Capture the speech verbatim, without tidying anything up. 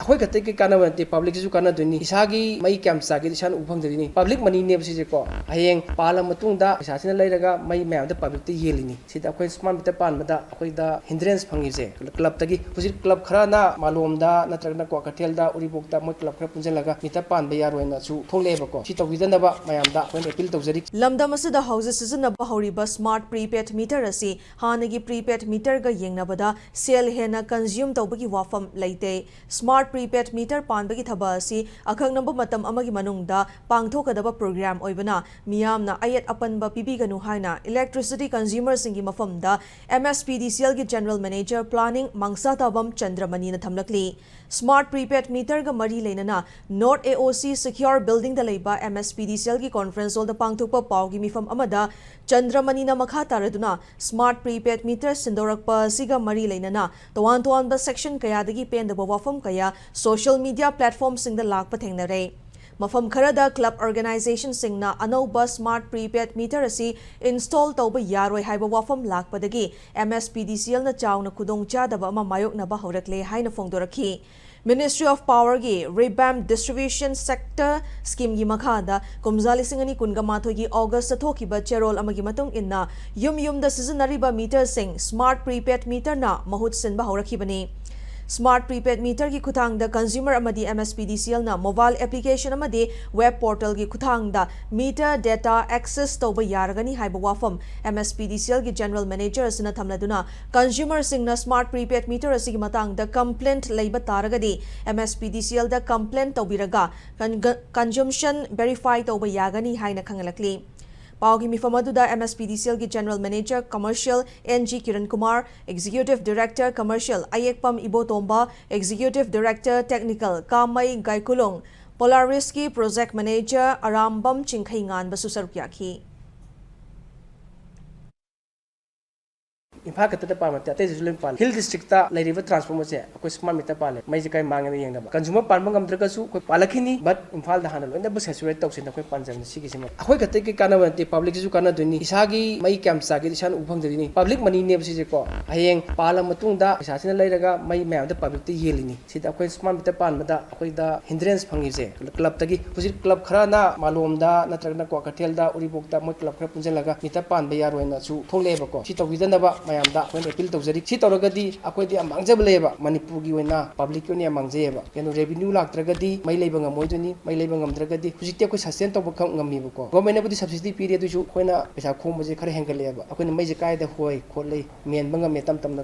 ꯑꯩꯈꯣꯏ ꯈꯛꯇꯒꯤ ꯀꯥꯟꯅꯕ ꯅꯠꯇꯦ, ꯄꯕ꯭ꯂꯤꯛꯀꯤꯁꯨ ꯀꯥꯟꯅꯗꯣꯏꯅꯤ꯫ ꯏꯁꯥꯒꯤ ꯃꯩ ꯀꯌꯥꯝ ꯆꯥꯒꯦꯗꯣ ꯏꯁꯥꯅ ꯎꯕ ꯐꯪꯗꯣꯏꯅꯤ꯫ ꯄꯕ꯭ꯂꯤꯛ ꯃꯅꯤꯅꯦꯕ ꯁꯤꯁꯦꯀꯣ꯫ ꯍꯌꯦꯡ ꯄꯥꯜꯂ ꯃꯇꯨꯡꯗ ꯄꯩꯁꯥꯁꯤꯅ ꯂꯩꯔꯒ ꯃꯩ ꯃꯌꯥꯝꯗ ꯄꯕ꯭ꯂꯤꯛꯇ ꯌꯦꯜꯂꯤꯅꯤ꯫ ꯁꯤꯗ ꯑꯩꯈꯣꯏ ꯁ꯭ꯃꯥꯔꯠ ꯃꯤꯇꯔ ꯄꯥꯟꯕꯗ ꯑꯩꯈꯣꯏꯗ ꯍꯤꯟꯗ꯭ꯔꯦꯟꯁ ꯐꯪꯉꯤꯁꯦ ꯀ꯭ꯂꯕꯇꯒꯤ꯫ ꯍꯧꯖꯤꯛ ꯀ꯭ꯂꯕ ꯈꯔꯅ ꯃꯥꯂꯣꯝꯗ ꯅꯠꯇ꯭ꯔꯒꯅ ꯀ꯭ꯋꯥꯀꯩꯊꯦꯜꯗ, ꯎꯔꯤꯄꯣꯛꯇ ꯃꯣꯏ ꯀ꯭ꯂꯕ ꯈꯔ ꯄꯨꯟꯁꯤꯜꯂꯒ ꯃꯤꯇꯔ ꯄꯥꯟꯕ ꯌꯥꯔꯣꯏꯅꯁꯨ ꯊꯣꯛꯂꯛꯑꯦꯕꯀꯣ꯫ ꯁꯤ ꯇꯧꯕꯤꯗꯅꯕ ꯃꯌꯥꯝꯗ ꯑꯩꯈꯣꯏꯅ ꯑꯦꯄꯤꯜ ꯇꯧꯖꯔꯤ꯫ ꯂꯝꯗꯝ ꯑꯁꯤꯗ ꯍꯧꯖꯤꯛ ꯁꯤꯖꯤꯟꯅꯕ ꯍꯧꯔꯤꯕ ꯁ꯭ꯃꯥꯔꯠ ꯄ꯭ꯔꯤꯄꯦꯗ ꯃꯤꯇꯔ ꯑꯁꯤ ꯍꯥꯟꯅꯒꯤ ꯄ꯭ꯔꯤꯄꯦꯗ ꯃꯤꯇꯔꯒ ꯌꯦꯡꯅꯕꯗ ꯁꯦꯜ ꯍꯦꯟꯅ ꯀꯟꯖ꯭ꯌꯨꯝ ꯇꯧꯕꯒꯤ ꯋꯥꯐꯝ ꯂꯩꯇꯦ꯫ ꯁ꯭ꯃꯥꯔꯠ ꯄ꯭ꯔꯤꯄꯦꯗ ꯃꯤꯇꯔ ꯄꯥꯟꯕꯒꯤ ꯊꯕꯛ ꯑꯁꯤ ꯑꯀꯛꯅꯕ ꯃꯇꯝ ꯑꯃꯒꯤ ꯃꯅꯨꯡꯗ ꯄꯥꯡꯊꯣꯛꯀꯗꯕ ꯄ꯭ꯔꯣꯒ꯭ꯔꯥꯝ ꯑꯣꯏꯕꯅ, ꯃꯤꯌꯥꯝꯅ ꯑꯌꯦꯠ ꯑꯄꯟꯕ ꯄꯤꯕꯤꯒꯅꯨ ꯍꯥꯏꯅ ꯏꯂꯦꯛꯇ꯭ꯔꯤꯁꯤꯇꯤ ꯀꯟꯖ꯭ꯌꯨꯃꯔꯁꯤꯡꯒꯤ ꯃꯐꯝꯗ ꯑꯦꯝ ꯑꯦꯁ ꯄꯤ ꯗꯤ ꯁꯤ ꯑꯦꯜꯒꯤ ꯖꯦꯅꯔꯦꯜ ꯃꯦꯅꯦꯖꯔ ꯄ꯭ꯂꯥꯅꯤꯡ ꯃꯪꯁꯥꯇꯥꯕꯝ ꯆꯟꯗ꯭ꯔꯃꯅꯤꯅ ꯊꯝꯂꯛꯂꯤ꯫ ꯁ꯭ꯃꯥꯔꯠ ꯄ꯭ꯔꯤꯄꯦꯗ ꯃꯤꯇꯔꯒ ꯃꯔꯤ ꯂꯩꯅꯅ ꯅꯣꯔꯠ ꯑꯦ ꯑꯣ ꯁꯤ ꯁꯤꯀ꯭ꯌꯣꯔ ꯕꯤꯜꯗꯤꯡꯗ ꯂꯩꯕ ꯑꯦꯝ ꯑꯦꯁ ꯄꯤ ꯗꯤ ꯁꯤ ꯑꯦꯜꯒꯤ ꯀꯣꯟꯐ꯭ꯔꯦꯟꯁ ꯍꯣꯜꯗ ꯄꯥꯡꯊꯣꯛꯄ ꯄꯥꯎꯒꯤ ꯃꯤꯐꯝ ꯑꯃꯗ ꯆꯟꯗ꯭ꯔꯃꯅꯤꯅ ꯃꯈꯥ ꯇꯥꯔꯗꯨꯅ ꯁ꯭ꯃꯥꯔꯠ ꯄ꯭ꯔꯤꯄꯦꯗ ꯃꯤꯇꯔ ꯁꯤꯟꯗꯣꯔꯛꯄ ꯑꯁꯤꯒ ꯃꯔꯤ ꯂꯩꯅꯅ ꯇꯣꯉꯥꯟ ꯇꯣꯉꯥꯟꯕ ꯁꯦꯛꯁꯟ ꯀꯌꯥꯗꯒꯤ ꯄꯦꯟꯗꯕ ꯋꯥꯐꯝ ꯀꯌꯥ ꯁꯣꯁꯤꯌꯦꯜ ꯃꯤꯗꯤꯌꯥ ꯄ꯭ꯂꯦꯠꯐꯣꯔꯝꯁꯤꯡꯗ ꯂꯥꯛꯄ ꯊꯦꯡꯅꯔꯦ꯫ ꯃꯐꯝ ꯈꯔꯗ ꯀ꯭ꯂꯕ ꯑꯣꯔꯒꯅꯥꯏꯖꯦꯁꯟꯁꯤꯡꯅ ꯑꯅꯧꯕ ꯁ꯭ꯃꯥꯔꯠ ꯄ꯭ꯔꯤꯄꯦꯗ ꯃꯤꯇꯔ ꯑꯁꯤ ꯏꯟꯁ꯭ꯇꯣꯜ ꯇꯧꯕ ꯌꯥꯔꯣꯏ ꯍꯥꯏꯕ ꯋꯥꯐꯝ ꯂꯥꯛꯄꯗꯒꯤ ꯑꯦꯝ ꯑꯦꯁ ꯄꯤ ꯗꯤ ꯁꯤ ꯑꯦꯜꯅ ꯆꯥꯎꯅ ꯈꯨꯗꯣꯡꯆꯥꯗꯕ ꯑꯃ ꯃꯥꯌꯣꯛꯅꯕ ꯍꯧꯔꯛꯂꯦ ꯍꯥꯏꯅ ꯐꯣꯡꯗꯣꯔꯛꯈꯤ꯫ ꯃꯤꯅꯤꯁꯇ꯭ꯔꯤ ꯑꯣꯐ ꯄꯥꯋꯔꯒꯤ ꯔꯤꯚꯦꯝꯞ ꯗꯤꯁꯇ꯭ꯔꯤꯕ꯭ꯌꯨꯁꯟ ꯁꯦꯛꯇꯔ ꯁ꯭ꯀꯤꯝꯒꯤ ꯃꯈꯥꯗ ꯀꯨꯝꯖꯥ ꯂꯤꯁꯤꯡ ꯑꯅꯤ ꯀꯨꯟꯒ ꯃꯥꯊꯣꯏꯒꯤ ꯑꯣꯒꯁꯇ ꯊꯣꯛꯈꯤꯕ ꯆꯦꯔꯣꯜ ꯑꯃꯒꯤ ꯃꯇꯨꯡ ꯏꯟꯅ, ꯌꯨꯝ ꯌꯨꯝꯗ ꯁꯤꯖꯤꯟꯅꯔꯤꯕ ꯃꯤꯇꯔꯁꯤꯡ ꯁ꯭ꯃꯥꯔꯠ ꯄ꯭ꯔꯤꯄꯦꯗ ꯃꯤꯇꯔꯅ ꯃꯍꯨꯠ ꯁꯤꯟꯕ ꯍꯧꯔꯛꯈꯤꯕꯅꯤ꯫ ꯁ꯭ꯃꯥꯔꯠ ꯄ꯭ꯔꯤꯄꯦꯗ ꯃꯤꯇꯔꯒꯤ ꯈꯨꯠꯊꯥꯡꯗ ꯀꯟꯖ꯭ꯌꯨꯃꯔ ꯑꯃꯗꯤ ꯑꯦꯝ ꯑꯦꯁ ꯄꯤ ꯗꯤ ꯁꯤ ꯑꯦꯜꯅ ꯃꯣꯕꯥꯏꯜ ꯑꯦꯄ꯭ꯂꯤꯀꯦꯁꯟ ꯑꯃꯗꯤ ꯋꯦꯕ ꯄꯣꯔꯇꯜꯒꯤ ꯈꯨꯠꯊꯥꯡꯗ ꯃꯤꯇꯔ ꯗꯦꯇꯥ ꯑꯦꯛꯁꯦꯁ ꯇꯧꯕ ꯌꯥꯔꯒꯅꯤ ꯍꯥꯏꯕ ꯋꯥꯐꯝ ꯑꯦꯝ ꯑꯦꯁ ꯄꯤ ꯗꯤ ꯁꯤ ꯑꯦꯜꯒꯤ ꯖꯦꯅꯔꯦꯜ ꯃꯦꯅꯦꯖꯔ ꯑꯁꯤꯅ ꯊꯝꯂꯗꯨꯅ, ꯀꯟꯖ꯭ꯌꯨꯃꯔꯁꯤꯡꯅ ꯁ꯭ꯃꯥꯔꯠ ꯄ꯭ꯔꯤꯄꯦꯗ ꯃꯤꯇꯔ ꯑꯁꯤꯒꯤ ꯃꯇꯥꯡꯗ ꯀꯝꯄ꯭ꯂꯦꯟꯠ ꯂꯩꯕ ꯇꯥꯔꯒꯗꯤ ꯑꯦꯝ ꯑꯦꯁ ꯄꯤ ꯗꯤ ꯁꯤ ꯑꯦꯜꯗ ꯀꯝꯄ꯭ꯂꯦꯟ ꯇꯧꯕꯤꯔꯒ ꯀꯟ-, ꯀꯟꯖꯝꯁꯟ ꯚꯦꯔꯤꯐꯥꯏ ꯇꯧꯕ ꯌꯥꯒꯅꯤ ꯍꯥꯏꯅ ꯈꯪꯍꯜꯂꯛꯂꯤ꯫ ꯄꯥꯎꯒꯤ ꯃꯤꯐꯝ ꯑꯗꯨꯗ ꯑꯦꯝ ꯑꯦꯁ ꯄꯤ ꯗꯤ ꯁꯤ ꯑꯦꯜꯒꯤ general manager commercial N G Kiran Kumar, executive director commercial Ayekpam Ibotomba, executive director technical Kamei Gaikulong, ꯄꯣꯂꯥꯔꯤꯁꯀꯤ ꯄ꯭ꯔꯣꯖꯦꯛ ꯃꯦꯅꯦꯖꯔ ꯑꯔꯥꯝꯕꯝ ꯆꯤꯡꯈꯩꯉꯥꯟꯕꯁꯨ ꯁꯔꯨꯛ ꯌꯥꯈꯤ꯫ ꯏꯝꯐꯥꯜ ꯈꯛꯇꯗ ꯄꯥꯟꯕ ꯅꯠꯇꯦ, ꯑꯇꯩꯗꯁꯨ ꯂꯣꯏ ꯄꯥꯜꯂꯤ꯫ ꯍꯤꯜ ꯗꯤꯁꯇ꯭ꯔꯤꯛꯇ ꯂꯩꯔꯤꯕ ꯇ꯭ꯔꯥꯟꯁꯐꯣꯔꯃꯔꯁꯦ ꯑꯩꯈꯣꯏ ꯁ꯭ꯃꯥꯔꯠ ꯃꯤꯇꯔ ꯄꯥꯜꯂꯦ, ꯃꯩꯁꯦ ꯀꯥꯏ ꯃꯥꯡꯉꯦꯅ ꯌꯦꯡꯅꯕ꯫ ꯀꯟꯖꯨꯃꯔ ꯄꯥꯟꯕ ꯉꯝꯗ꯭ꯔꯒꯁꯨ ꯑꯩꯈꯣꯏ ꯄꯥꯜꯂꯛꯈꯤꯅꯤ, ꯕꯠ ꯏꯝꯐꯥꯜꯗ ꯍꯥꯟꯅ ꯂꯣꯏꯅꯕꯨ ꯁꯦꯆꯨꯔꯦꯠ ꯇꯧꯁꯦꯅ ꯑꯩꯈꯣꯏ ꯄꯥꯟꯖꯕꯅꯤ꯫ ꯁꯤꯒꯤꯁꯤꯃ ꯑꯩꯈꯣꯏ ꯈꯛꯇꯒꯤ ꯀꯥꯟꯅꯕ ꯅꯠꯇꯦ, ꯄꯕ꯭ꯂꯤꯛꯀꯤꯁꯨ ꯀꯥꯟꯅꯗꯣꯏꯅꯤ꯫ ꯏꯁꯥꯒꯤ ꯃꯩ ꯀꯌꯥꯝ ꯆꯥꯒꯦꯗꯤ ꯏꯁꯥꯅ ꯎꯕ ꯐꯪꯖꯗꯣꯏꯅꯤ꯫ ꯄꯕ꯭ꯂꯤꯛ ꯃꯅꯤꯅꯦꯕ ꯁꯤꯁꯦꯀꯣ꯫ ꯍꯌꯦꯡ ꯄꯥꯜꯂ ꯃꯇꯨꯡꯗ ꯄꯩꯁꯥꯁꯤꯅ ꯂꯩꯔꯒ ꯃꯩ ꯃꯌꯥꯝꯗ ꯄꯕ꯭ꯂꯤꯛꯇ ꯌꯦꯜꯂꯤꯅꯤ꯫ ꯁꯤꯗ ꯑꯩꯈꯣꯏ ꯁ꯭ꯃꯥꯔꯠ ꯃꯤꯇꯔ ꯄꯥꯟꯕꯗ ꯑꯩꯈꯣꯏꯗ ꯍꯤꯟꯗ꯭ꯔꯦꯟꯁ ꯐꯪꯉꯤꯁꯦ ꯀ꯭ꯂꯕꯇꯒꯤ꯫ ꯍꯧꯖꯤꯛ ꯀ꯭ꯂꯕ ꯈꯔꯅ ꯃꯥꯂꯣꯝꯗ ꯅꯠꯇ꯭ꯔꯒꯅ ꯀ꯭ꯋꯥꯀꯩꯊꯦꯜꯗ, ꯎꯔꯤꯄꯣꯛꯇ ꯃꯣꯏ ꯀ꯭ꯂꯕ ꯈꯔ ꯄꯨꯟꯁꯤꯜꯂꯒ ꯃꯤꯇꯔ ꯄꯥꯟꯕ ꯌꯥꯔꯣꯏꯅꯁꯨ ꯊꯣꯛꯂꯛꯑꯦꯕꯀꯣ꯫ ꯁꯤ ꯇꯧꯕꯤꯗꯅꯕ ꯃꯌꯥꯝꯗ ꯑꯩꯈꯣꯏꯅ ꯑꯄꯤꯜ ꯇꯧꯖꯔꯤ꯫ ꯁꯤ ꯇꯧꯔꯒꯗꯤ ꯑꯩꯈꯣꯏꯗꯤ ꯌꯥꯝ ꯃꯥꯡꯖꯕ ꯂꯩꯌꯦꯕ, ꯃꯅꯤꯄꯨꯔꯒꯤ ꯑꯣꯏꯅ ꯄꯕ꯭ꯂꯤꯛꯀꯤ ꯑꯣꯏꯅ ꯌꯥꯝ ꯃꯥꯡꯖꯩꯌꯦꯕ꯫ ꯀꯩꯅꯣ, ꯔꯦꯚꯤꯅ꯭ꯌꯨ ꯂꯥꯛꯇ꯭ꯔꯒꯗꯤ ꯃꯩ ꯂꯩꯕ ꯉꯝꯃꯣꯏꯗꯣꯏꯅꯤ꯫ ꯃꯩ ꯂꯩꯕ ꯉꯝꯗ꯭ꯔꯒꯗꯤ ꯍꯧꯖꯤꯛꯇꯤ ꯑꯩꯈꯣꯏ ꯁꯁꯇꯦꯟ ꯇꯧꯕ ꯈꯛ ꯉꯝꯃꯤꯕꯀꯣ꯫ ꯒꯣꯔꯃꯦꯟꯅꯕꯨꯗꯤ ꯁꯕꯁꯤꯗꯤ ꯄꯤꯔꯤ, ꯑꯗꯨꯏꯁꯨ ꯑꯩꯈꯣꯏꯅ ꯄꯩꯁꯥ ꯈꯣꯝꯕꯁꯦ ꯈꯔ ꯍꯦꯟꯒꯠꯂꯛꯑꯦꯕ꯫ ꯑꯩꯈꯣꯏꯅ ꯃꯩꯁꯦ ꯀꯥꯏꯗ ꯍꯣꯏ ꯈꯣꯠꯂꯤ ꯃꯦꯟꯕ ꯉꯝꯃꯦ ꯇꯞ ꯇꯞꯅ꯫